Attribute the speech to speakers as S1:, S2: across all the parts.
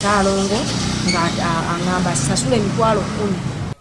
S1: Saalongo nga angamba sasula emitwalo 10.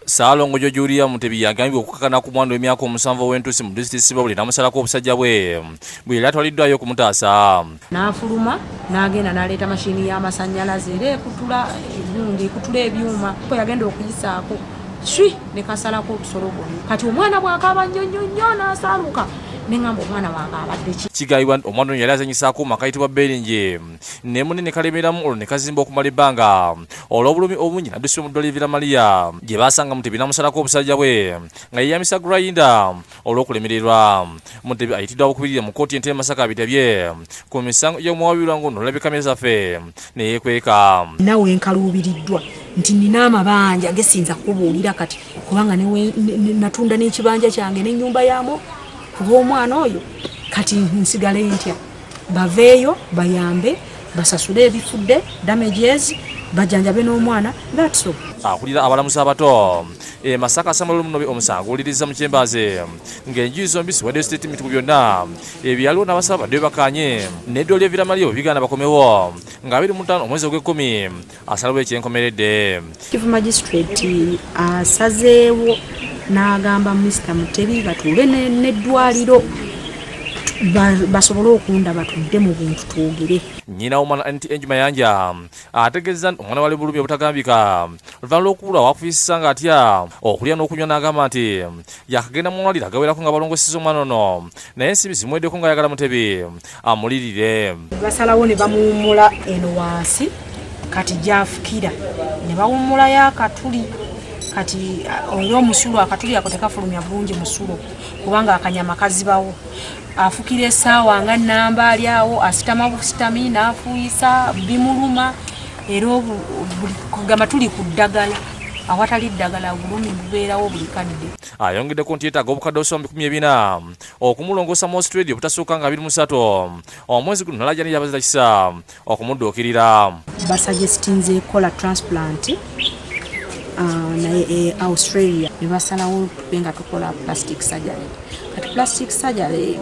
S2: Saalongo Jojulia Mutebi yagambibwa okukakana ku mwana w'emyaka 7 ow'entuusi mu disitulikiti Sibabuli n'amusalako obusajja bwe bwe yali atwaliddwayo okumutaasa.
S1: N'afuluma n'agenda n'aleeta mashini y'amasannyalaze era ekutula gundi ekutula ebyuma yagenda okuyisaako swi ne kasalako obusolo bwonna. Kati omwana bw'akaaba nnyo nnyo nnyo n'asaaluka ne ŋŋamba omwana wange abadde ki.
S2: Kigambibwa nti omwana ono yali azanyisaako akayitibwa Beringi ne munne ne kalemeramu olwo ne kazimba okumala ebbanga olw'obulumi obungi n'addusibwa mu ddwaliro Villa Maria gye baasanga Mutebi n'amusalako obusajja bwe nga yeeyambisa grinder olw'okulemererwa. Mutebi ayitiddwa abukubirira mu kkooti entebe Masaka bitebye ku misango gy'omuwaabirwa ng'ono olabye kamera zaffe ne yeekweka.
S1: Naawe nkaluubiriddwa nti nina amabanja gesinza kubuulira kati kubanga natunda n'ekibanja kyange n'ennyumba yaamu kuba omwana oyo kati nsigale ntya. Baveeyo bayambe basasule ebifudde damages bajanjabe n'omwana, that's all.
S2: Akulira abalamuzi abato e Masaka Samuel Munobi omusango owuliriza mu Kyembaze ng'enjuyi zombi ziwadde sitatimenti ku byonna ebyaliwo n'abasaba baddeyo bakanye n'eddwaliro Villa Maria bigaana bakomewo nga 25 omwezi ogw'ekkumi asalawo ekyenkomeredde.
S1: Chief Magistrate asazeewo n'agamba Mr. Mutebi batuule n'eddwaliro basobole okundaba tudde mu buntu twogere.
S2: Nnyina w'omwana Anti Angie Mayanja ategeeza nti omwana wali bulumi obutagambika oluvannyuma lw'okubula wakufiisisa ng'atya okulya n'okunywa n'agamba nti yakagenda mu malwaliro agawerako nga balongosezza omwana ono naye ensimbi zimuweddeko ng'ayagala Mutebi amulirire.
S1: Basalawo ne bamuwummula eno wansi kati gy'afukira ne bawummulayo akatuli kati era omusulo akatuli ako tekafulumya bulungi musulo kubanga akanyama kazibawo. Afukira essaawa nga nnamba ali awo asitama busitami n'afuuyisa bimuluma era kugamba tuli ku ddagala awatali ddagala obulumi bubeerawo buli kadde.
S2: Ayongeddeko nti yeetaaga obukadde obusoba mu 14 okumulongoosa mu Australia obutasukka nga 23 omwezi guno n'alaajanira abazira kisa okumudduukirira.
S1: Basuggestinze kola transplant naye Australia ne basalawo tube nga tukola plastic surgery. Kati plastic surgery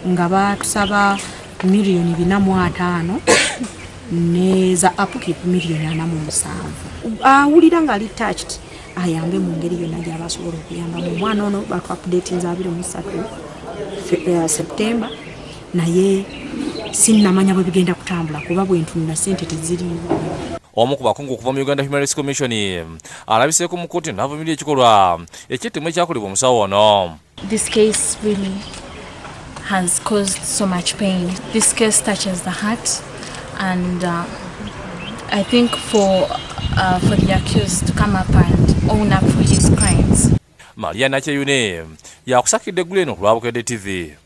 S1: nga batusaba miliyoni 405 neza upkeep miliyoni 47. Awulira nga ali touched ayambe mu ngeri yonna gy'aba asobola okuyambamu. Omwana ono batu updatinze 23 September naye sinnamanya bwe bigenda kutambula kuba bwe ntunula ssente teziriiwo.
S2: Omu ku bakungu okuva mu Uganda Human Rights Commission alabiseeko mu kkooti n'avumirira ekikolwa eky'ettemu ekyakolebwa omusawo ono.
S3: This case really has caused so much pain. This case touches the heart, and I think for the accused to come up and own up for his crimes.
S2: Maria Nakyeyune yakusakidde eggulo eno ku lwa Bukedde TV.